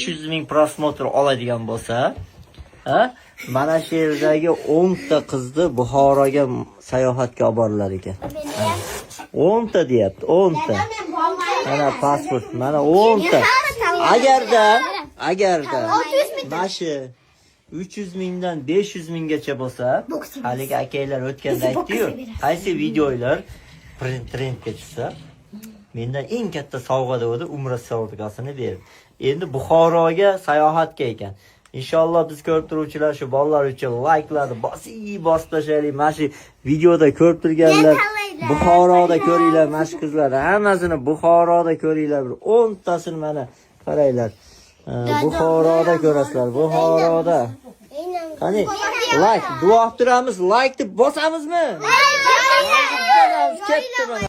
500 ming просмотр oladigan bo'lsa, ha, mana shu yerdagi 10 ta qizni Buxoroga sayohatga olib borilar ekan. 10 ta deyapti, 10 ta. Mana pasport, mana 10 ta. Agarda mana shu 300 mingdan 500 minggacha bo'lsa, haligi akanglar o'tganda aytdi-yu, qaysi videolar trendga tushsa, mendan eng katta sovg'a degandi, umra sovg'asini berdi. Endi Buxoroga sayohatga ekan. Inshaalloh, biz ko'rib turuvchilar shu bolalar uchun layklarni bosib bosib tashlaylik. Mana shu videoda ko'rib turganlar, Buxoroda ko'ringlar mana shu qizlarni hammasini, Buxoroda ko'ringlar. Bir 10 tasini mana qaranglar. Buxoroda ko'rasizlar, Buxoroda. Qani, layk, duo qilib turamiz, layk deb bosamizmi? Bosamiz, ketdi mana.